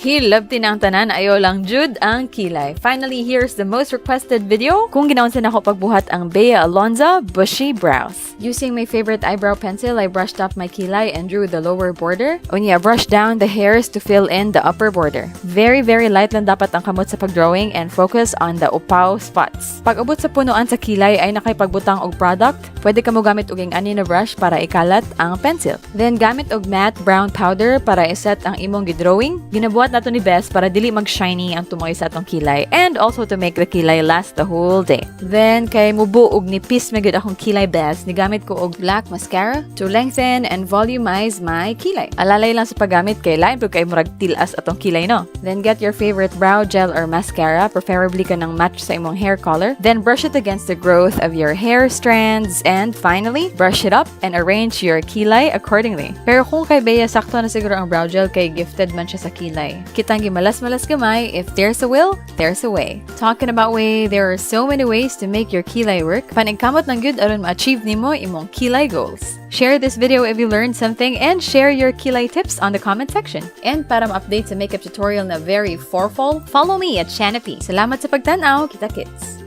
Hilabti na ang tanan, ayo lang jud ang kilay. Finally, here's the most requested video kung ginaunsa nako pagbuhat ang Bea Alonzo bushy brows. Using my favorite eyebrow pencil, I brushed up my kilay and drew the lower border. Unya, brush down the hairs to fill in the upper border. Very, very light lang dapat ang kamot sa pagdrawing and focus on the upaw spots. Pag ubot sa punuan sa kilay ayaw na kay pagbutang og product, pwede ka mo gamit og ani na brush para ikalat ang pencil. Then gamit og matte brown powder para iset ang imong gidrawing. Ginabuhat nato ni bes para dili mag-shiny ang tumoy sa atong kilay and also to make the kilay last the whole day. Then kay mubo og nipis man gyud akong kilay, bes, nigamit ko og black mascara to lengthen and volumize my kilay. Alalay lang sa paggamit kay lain pud kay murag tilas atong kilay, no. Then get your favorite brow gel or mascara, preferably kanang match sa imong hair color. Then brush it against the growth of your hair strands and finally, brush it up and arrange your kilay accordingly. Pero kung kay Bea, sakto na siguro ang brow gel kay gifted man siya sa kilay. Kitang gimalas-malas gamay, if there's a will, there's a way. Talking about way, there are so many ways to make your kilay work. Paningkamot lang gyud aron ma-achieve nimo imong kilay goals. Share this video if you learned something and share your kilay tips on the comment section. And para ma-update sa makeup tutorial na very forful, follow me at Shanna P. Salamat sa pagtanaw. Kita kits!